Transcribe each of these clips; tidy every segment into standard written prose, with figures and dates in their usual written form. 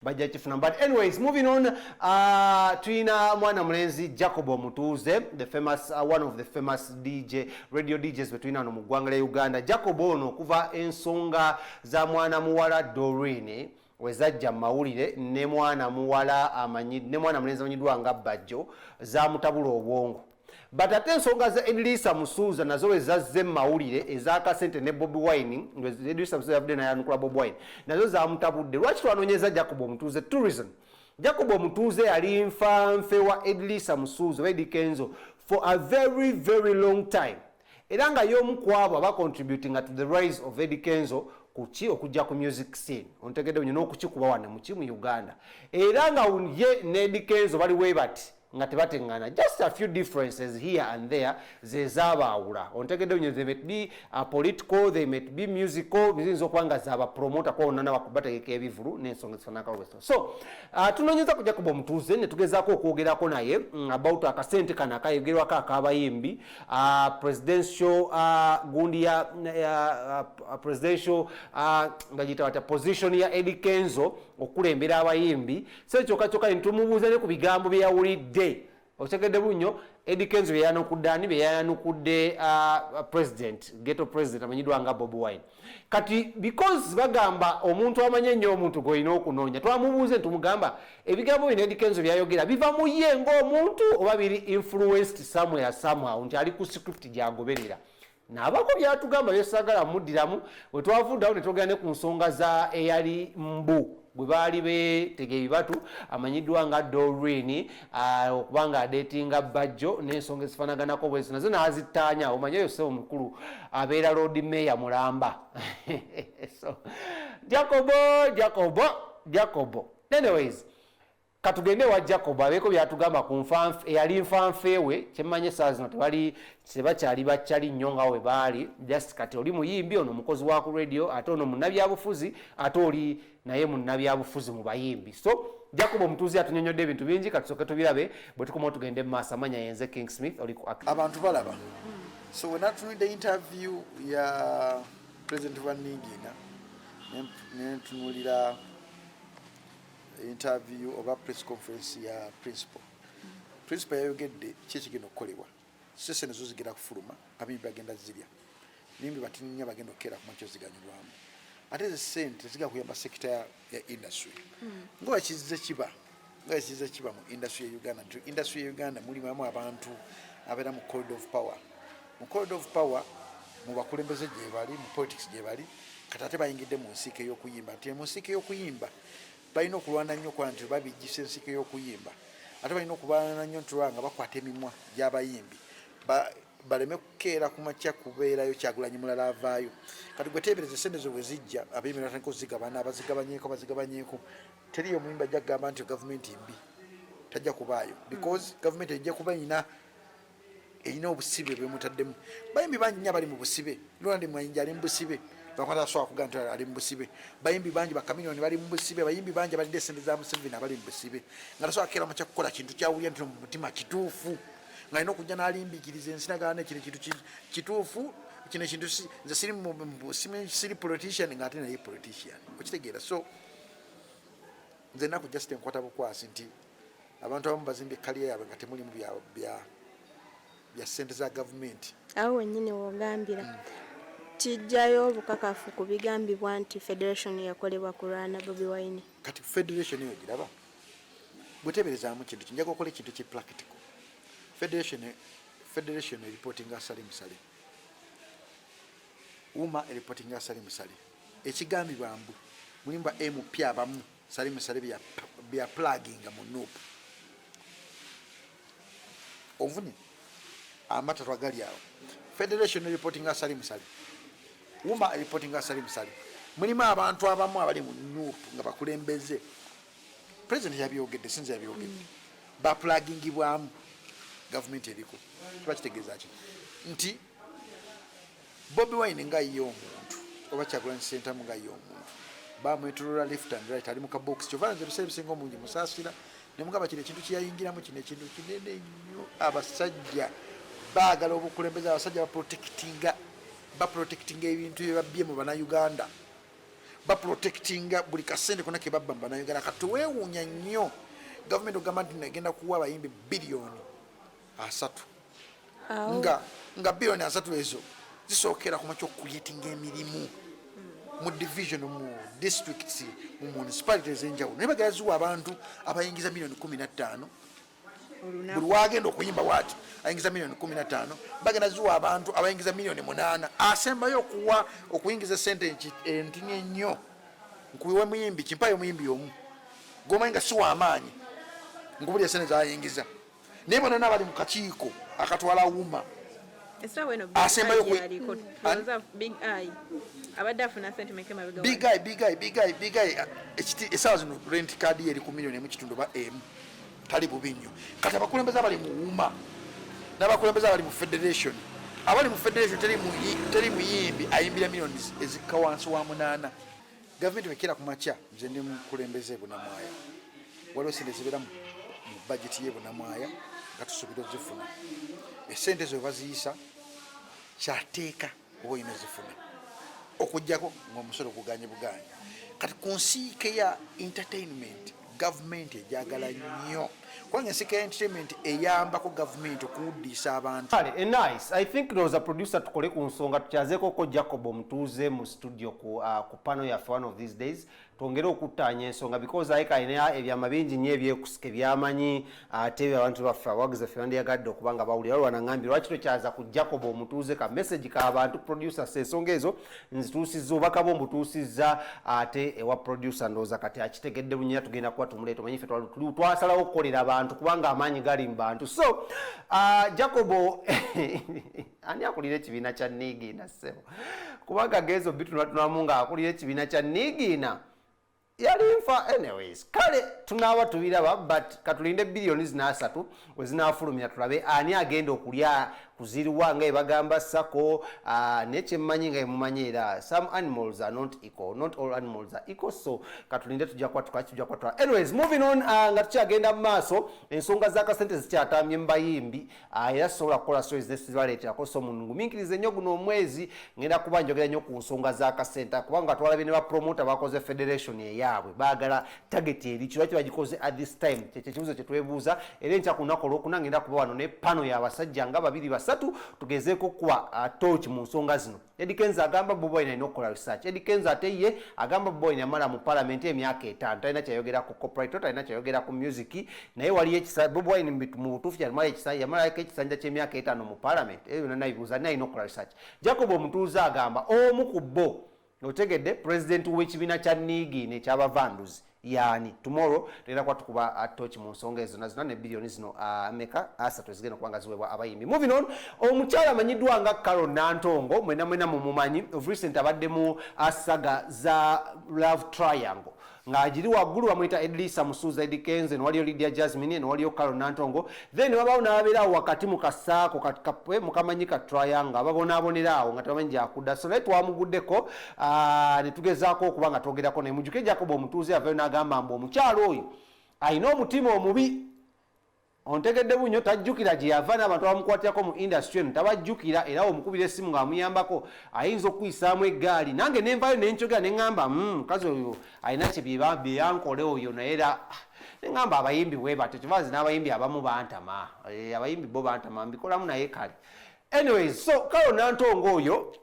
Bajja kifuna. But anyways, moving on, tulina mwana mulenzi Jacob Omutuuze, the famous, one of the famous DJ, radio DJs betulina wano mu ggwanga lya Uganda. Jacob ono, okuva ensonga za mwana muwala Doreen wezajja mu mawulire ne mwana muwala amanyi ne mwana mulenzi amanyiddwa nga Bajjo, zamutabula obwongo. But ate ensonga za Edrisa Musuuza nazo wezazze mu mawulire, ezakasente ne Bobi Wine, Edrisa Musuuza yavudde nayanukula Bobi Wine, nazo zamutabudde. Lwaki twanonyeza Jacob Omutuuze? Two reason. Jacob Omutuuze yali nfanfe wa Edrisa Musuuza oba Eddy Kenzo for a very, very long time, era nga y'omu ku abo abacontributinga to the rise of Eddy Kenzo kuki okujja ku music scene, ontegedde bunyo, n'okukikuba wano muki mu Uganda. Era nga ye ne Eddy Kenzo bali we bati nga tebateŋŋana, just a few differences here and there zezabaawula, ontegedde bunyo. They might be political, they might be musical, ziyinza okuba nga zaba promoter kuba bonna bategeka ebivulu n'ensonga ezifaananako bwezito. So tunoonyeza ku Jacob Omutuuze ne tugezaako okwogerako naye about akasente kano akayogerwako ak'abayimbi, presidential, gundi ya presidential, bagiyita batya, position ya Eddy Kenzo okulembera abayimbi. So kyokka kyokka netumubuuza ne ku bigambo bye yawulidde, otegedde bunyo, Eddy Kenzo byeyanukudde, ani byeyanukudde, president, ghetto president amanyiddwa nga Bobi Wine. Kati because bagamba omuntu amanyi ennyo omuntu gwolina okunoonya, twamubuuze ntumugamba ebigambo bino Eddy Kenzo byayogera biva mu ye ng'omuntu oba biri influenced somewhere, somehow, nti ali ku script gyagoberera. Naabako byatugamba byesagala muddiramu. Bwe twavuddeawo ne twogera ne ku nsonga za eyali mbu bwe baali beetega ebibatu, amanyiddwa nga Doreen, okuba nga adeetinga Bajjo n'ensonga ezifaanaganako bwezi, nazo n'azittaanya. Omanye oyo ssebo mukulu abeera Lord Mayor mulamba. So Jacobo, Jacobo, Jacobo, anyways, katugende wa Jacob abeeko byatugamba ku eyali nfanfeewe. Kyemmanyi essaawa zino tebali, tebakyali bakyali nnyo nga we baali. Just kati oli muyimbi, ono omukozi wa ku radio, ate ono munnabyabufuzi, ate oli naye munnabyabufuzi mu bayimbi. So Jacob Omutuuzi atunyonyodde ebintu bingi. Katusooke tubirabe, bwe tukomawo tugende mu maaso. Amanya yenze King Smith, oli ku Abantu Balaba. So wenatunulidde interview ya President wa Ningina, nentunulira interview oba press conference ya principal. Principal yayogedde ki ekigenda okukolebwa. Sese nezo zigenda kufuluma, abayimbi bagenda zirya, nimbi batininya bagenda okukeera ku makyo ziganyulwamu. Ate ze sente zigenda kuyamba sector ya industry nga kizize kiba mu industry ya Uganda, nti industry ya Uganda mulimu abantu abeera mu corridor of power, mu corridor of power, mu bakulembeze gye bali, mu politics gye bali. Kati ate bayingidde mu nsiike y'okuyimba, nti mu nsiike y'okuyimba balina okulwana nnyo okuba nti babijjisa ensiike y'okuyimba. Ate balina okulwana nnyo nti nga bakwata emimwa gy'abayimbi baleme kukeera ku makya kubeerayo Kyagulanyi mulala avaayo. Kati gwe teebereza esente zo bwe zijja, abayimbi batandika ozigabana, bazigabanyeeko, bazigabanyeeko. Teriyo omuyimbi ajja kugamba nti gavumenti mbi, tajja kubaayo, because gavumenti ejja kuba erina obusibe bwemutaddemu. Bayimbi bangi nnyo abali mu busibe. Ronald Mayinja ali mu busibe, lwakuba tasobola kugaa nti ali mu busibe. Bayimbi bangi, bakamiliyoni bali mu busibe. Bayimbi bangi abalidde esente za Museveni abali mu busibe, nga tasobola kukeera makya kukola kintu kyawulira nti mu mutima kituufu, ng'alina okujja n'alimbikiriza ensi nagana kino ekintu kituufu, kino ekintu nze siri politician, ng'ate naye politician, okitegeera? So nze naku just enkwata bukwasi nti abantu abamu bazimbye career yaabwe nga temulimu bya sente za gavumenti. Awo wennyini wogambira kijjayo obukakafu ku bigambibwa nti federation yakolebwa kulwana Bobi Wine. Kati federation eyo giraba, bweteberezaamu kintu kinjaga okola ekintu ki practical. Federation ereportinga Salim Saleh, UMA ereportinga Salim Saleh. Ekigambibwa mbu mulimu ba MP abamu Salim Saleh bya pluginga mu NUP. Onfunye amatatu agali awo: federation reportinga Salim Saleh, UMA reportinga Salim Saleh, mulimu abantu abamu abali mu NUP nga bakulembeze. President yabyogedde, sinze yabyogedde, baplugingibwamu gavumenti eriko. Kiba kitegeeza ki? Nti Bobi Wine nga ye omuntu, oba Kyagulanyi Sentamu nga ye omuntu, bamwetolola left and right, ali mu kabokisi. Kyova nze ebiseera ebisinga omungi musaasira nemugamba kino ekintu kyeyayingiramu, kino ekintu kinene nnyo. Abasajja baagala obukulembeze, abasajja baprotectinga ebintu byebabbye mu Bannayuganda. Baprotectinga buli kasente kona kebabba mu Bannayuganda. Kati weewuunya nnyo gavumenti ogamba nti negenda kuwa abayimbi 30 billion nga 30 billion ezo zisookera ku makya okucreatinga emirimu mu division, mu districts, mu municipality ez'enjawulo, naye bagala ziwa abantu abayingiza 15 miliyoni buli wagenda okuyimba waati ayingiza 15 miliyoni. Bagenda ziwa abantu abayingiza 8 miliyoni. Asembayo okuwa okuyingiza sente entini ennyo, nkuwe muyimbi, kimpayo omuyimbi omu gomanyi nga si wamaanyi, nkubulya sente zayingiza, naye bonna abali mu kakiiko akatwala UMA. Essaawa eno Asembayo Big Eye aliko. Tulowooza Big Eye abadde afuna sente meka emabega? Big Eye, Big Eye, Big Eye, Big Eye, ekiti essaawa zino rent card ye eri ku 1.5 miliyoni oba 1. Tali bubi nnyo. Kati abakulembeze abali mu UMA n'abakulembeze abali mu federation, abali mu federation, teri muyimbi ayimbira miliyoni ezikka wansi wa 8. Gavumenti wekera ku makya, nze ndi mukulembeze Bunamwaya, waliwo sente zibeera mu budget ye Bunamwaya nga tusuubira ozifuna. Esente ezo webaziyisa kyateeka oba olina ozifuna, okugjako ng'omusolo guganye buganye. Kati ku nsiike ya entertainment, gavumenti ejagala nnyo, kubanga ensiike ya entertainment eyambako gavumenti okuwuddiisa abantu. Kale, nice. I think ndowooza producer tukole ku nsonga, tukyazeekoko Jacob Omutuuze mu studio ku pano yaffe one of these days, twongere okuttaanya ensonga, because ayika alina ebyama bingi nnyo ebyekusika ebyamanyi, ate ebyo abantu baffe, abawagizi baffe bandyagadde okuba nga bawulira. Waliwo nangambye lwaki tokyaza ku Jacob Omutuuze. Ka message k'abantu, producer, so ensonga ezo nzituusizza, obubaka bwo mbutuusizza ate ewa producer. Ndowooza kati akitegedde bunyira, tugenda kuba tumuleeta. Omanyi ffe twasalawo okukolera abantu kubanga amaanyi gali mu bantu. So Jacobo, ani akulira ekibiina kya Niigiina, ssebo? Kubanga gezo bitunulatunulamu ng'akulira ekibiina kya Niigiina yali nfa. Anyways, kale tunaaba tubiraba, but katulinde 3 billion we zinaafulumira, tulabe ani agenda okulya kuziriwa nga ebagamba sako. Naye kyemmanyi nga emumanyi era, some animals are not equal, not all animals are equal. So katulinde, tujja kuba tujja kuba. Anyways, moving on, nga tukyagenda mu maaso, ensonga z'akasente zikyatamye mu bayimbi, era sobola kukola stories nesibaleeterako. So mungumiikirize nnyo, guno omwezi ngenda kuba njogera nnyo ku nsonga z'akasente, kubanga twalabye ne bapromota bakoze federation eyaabwe, baagala target eri kirwaki bagikoze at this time? Kyekyo ekibuzo kyetwebuuza. Era enkya ku lunaku olwokuna ngenda kuba wano ne pano y'abasajja nga babiri basatu, tugezeeko okukuba torch mu nsonga zino. Eddy Kenzo agamba Bobi Wine alina okukola research. Eddy Kenzo ate ye agamba Bobi Wine yamala mu parliament emyaka 5, talina kyayogera ku copyright, talina kyayogera ku music. Naye waliyo ekisa Bobi Wine mu butuufu yamalako ekisanja ky'emyaka 5 mu parliament? Ebyo byonna nabibuuza, ani alina okukola research? Jacob Omutuuze agamba omu ku bo. Otegedde, president w'ekibiina kya Niigiina ekyabavanduzi yaani? Tomorrow tugenda kuba tukuba torch mu nsonga ezo nazona ne biliyoni zino meka 30 ezigenda okuba nga ziweebwa abayimbi. Moving on, omukyala amanyiddwa nga Carol Nantongo, mwena mwena mumumanyi, of recent abadde mu saga za love triangle ng'agiri waggulu, bamuyita Edrisa Musuuza, Eddy Kenzo, newaliyo Lydia Jasmine, newaliyo Carol Nantongo, then wabawo n'abeera awo wakati mu kasaako mukamanyi ka triangle, ababonaabonera awo nga tebamanyi gyakudda. So naye twamuguddeko ne tugezaako okuba nga twogerako naye. Mujjuke Jacob Omutuuze avayo n'agamba mbu omukyalo oyo alina omutima omubi, ontegedde bunyo, tajjukira gye yava n'abantu abamukwatirako mu industry eno tabajjukira, era omukubira essimu ng'amuyambako ayinza okukuyisaamu eggaali. Nange nenvayo nenkyogera neŋŋamba, mukazi oyo alina kye byeyankole oyo." Naye era neŋŋamba abayimbi bwe batyo, kivazi n'abayimbi abamu bantama. Abayimbi bo bantama, mbikolamu naye kale. Anyways, so Carol Nantongo oyo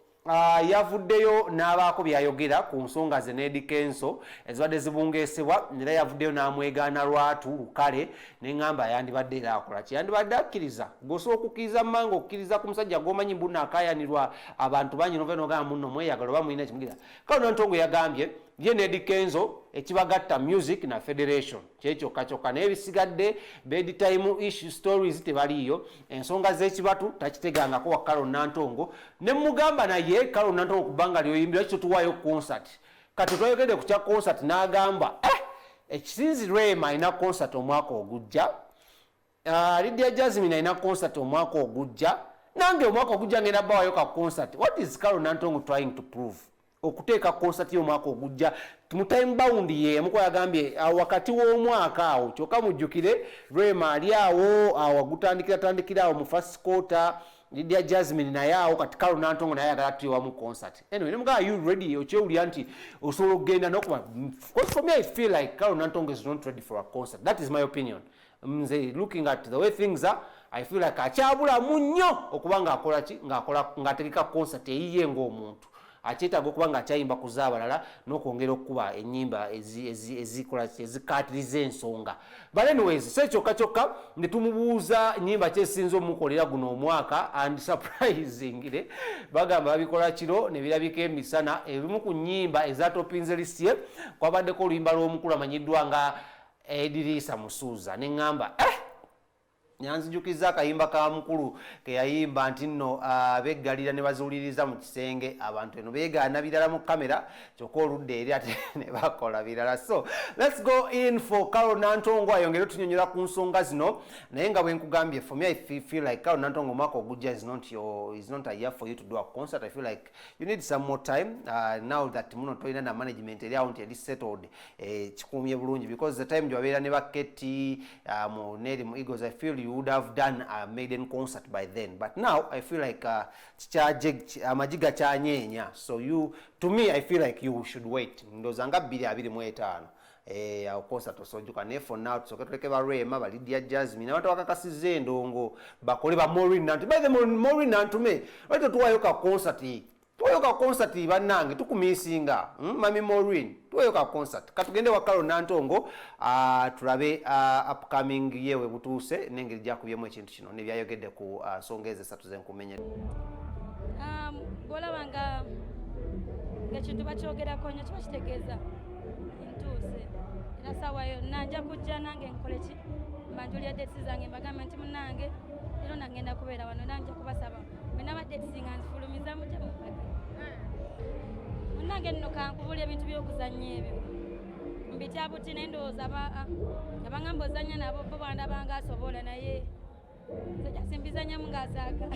yavuddeyo n'abaako byayogera ku nsonga ze ne Eddy Kenzo ezibadde zibungeesebwa, era yavuddeyo n'amwegaana lwatu lukale. Neŋŋamba yandibadde era akola ki? Yandibadde akkiriza gweosobola okukkiriza mmange okukkiriza ku musajja gw'omanyi mbunno akaayanirwa abantu bangi, nova nogamba munno mweyagala oba mulina kimugira. Carol Nantongo yagambye ye ne Eddy Kenzo ekibagatta music na federation kyekyokka kyokka, naye ebisigadde bedtime issue stories tebaliiyo. Ensonga z'ekibatu takitegangako wa Carol Nantongo. Ne mugamba naye Carol Nantongo, kubanga lyoyimbira kito tuwaayo concert. Kati twayogedde ku kya concert, n'agamba ekisinzi Rema alina concert omwaka ogujja, Lydia Jasmine alina concert omwaka ogujja, nange omwaka ogujja ngenda bawayo ka concert. What is Carol Nantongo trying to prove okuteeka concert y'omwaka ogujja mu time bound yeemu? Ko yagambye wakati w'omwaka awo. Kyokka mujjukire Rema ali awo, awo agutandikira tandikira awo mu first quarter. Lydia Jasmine naye awo. Kati Carol Nantongo naye ayagala tuyiwamu concert. Anyway, nemugamba, "You ready? Okyewulira nti osobola okugenda nokuba?" Because for me, I feel like Carol Nantongo is not ready for a concert. That is my opinion. Nze, looking at the way things are, I feel like akyabulamu nnyo okuba ng'akola ki, ng'akola, ng'ategeka concert eyiye ng'omuntu. Akyetaaga okuba ng'akyayimba ku zaabalala n'okwongera okukuba ennyimba ezikola ezikaatiriza ensonga. But anyways, so kyokka kyokka ne tumubuuza nnyimba kyesinza omukolera guno omwaka, and surprisingly, bagamba babikola kiro ne birabika emisana. Ebimu ku nnyimba ezatopinze list ye kwabaddeko oluyimba lw'omukulu amanyiddwa nga Ediriisa Musuuza. Ne ŋŋamba, eh, nyanzijukiza akayimba ka mukulu keyayimba nti nno beggalira ne baziwuliriza mu kisenge, abantu eno beegaana birala mu kamera, kyokka oludda eri ate ne bakola birala. So let's go in for Carol Nantongo ayongere otunyonyola ku nsonga zino. Naye nga bwe nkugambye, for me, I feel like Carol Nantongo, omwaka ogujja is not a year for you to do a concert. I feel like you need some more time, now that muno tolina na management eri awo nti eri settled, kikuumye bulungi, because the time gyewabeera ne baketi mu neri mu Eagles, I feel you would have done a maiden concert by then. But now I feel like amagi gakyanyeenya. So you, to me, I feel like you should wait. Ndowooza nga 2025 awo concert osojuka. Naye for now tusooke tuleke ba Rema, ba Lydia Jasmine, abantu bakakasizza endongo bakole, ba Maureen Nantume. By the Maureen Nantume, lwaki totuwayo ka concert? Tuwayo ka concert, bannange, tukumisinga. Mami Maureen, tuwayo ka concert. Katugende wa Carol Nantongo, tulabe upcoming yewe butuuse n'engeri gyakubyemu ekintu kino nebyayogedde ku nsonga ezo esatu zenkumenye. Bw'olaba nga ng'ekintu bakyogerako nnyo, kiba kitegeeza ntuuse, era saawa yonna nja kujja nange nkole ki, mbanjulira dates zange, mbagambe nti munnange leero nagenda kubeera wano, era nja kubasaba bwe dates nga nzifulumiza mujje mupage. Munnange nno kankubula ebintu by'okuzannya ebyo mbitya buti, naye ndowooza abangamba ozannya nabo bo bandabanga asobola, naye nze jasimbizannyamu ng'asaaga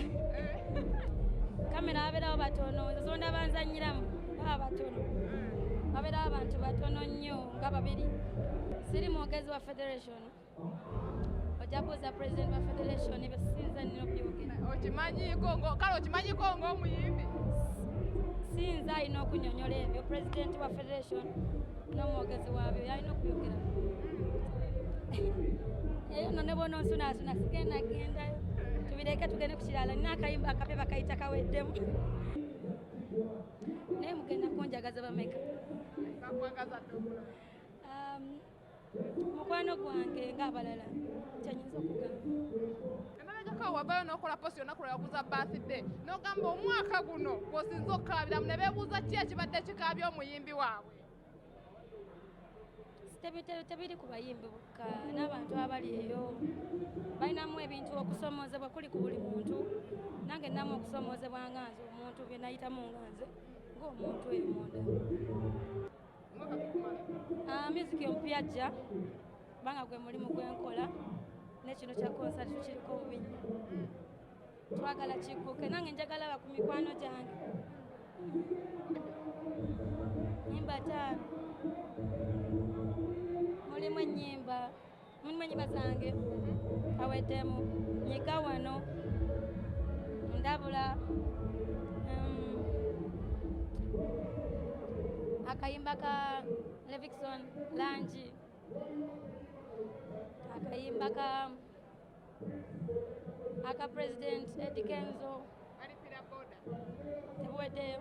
kamera. Babeerawo batono, nze zondaba nzannyiramu baba batono, babeerawo abantu batono nnyo nga babiri. Siri mwogezi wa federation, ojja buuza president wa federation, ebyo sinza nnina obyogera. Okimanyiiko kale, okimanyiiko ng'omuyimbi? Sinza alina okunyonyola ebyo, president wa federation n'omwogezi waabyo yalina okubyogera. Eyo no ne bwononsunaasuna sigenda gendayo, tubireke tugende ku kirala. Nina akayimba akapya bakayita Kaweddemu. Naye mugenda kunjagaza bameka? Bakwagaza dde omulala. Mukwano gwange ng'abalala, kyanyinza okugamba. Emabegako wavayo n'okola post olunaku lwe wakuza birthday, n'ogamba omwaka guno gw'osinza okukaabiramu, ne beebuuza ki ekibadde kikaabya omuyimbi waabwe. Tebiri ku bayimbi bokka, n'abantu abali eyo balinamu ebintu. Okusomoozebwa kuli ku buli muntu. Nange nnamu okusomoozebwa nga nze omuntu, bye nayitamu nga nze ng'omuntu eyo munda. Omwaka gukumala. Ah, music omupya ajja, kubanga gwe mulimu gwenkola, nekino kya concert tukiriko bubi nnyo, twagala kigguke. Nange njagala ba ku mikwano gyange. Nyimba 5 mulimu, enyimba zange: Kaweddemu, Nyiga Wano, Ndabula, akayimba ka Levixone Langi, akayimba ka aka President Eddie Kenzo. Alipira boda. Tebuweddeyo.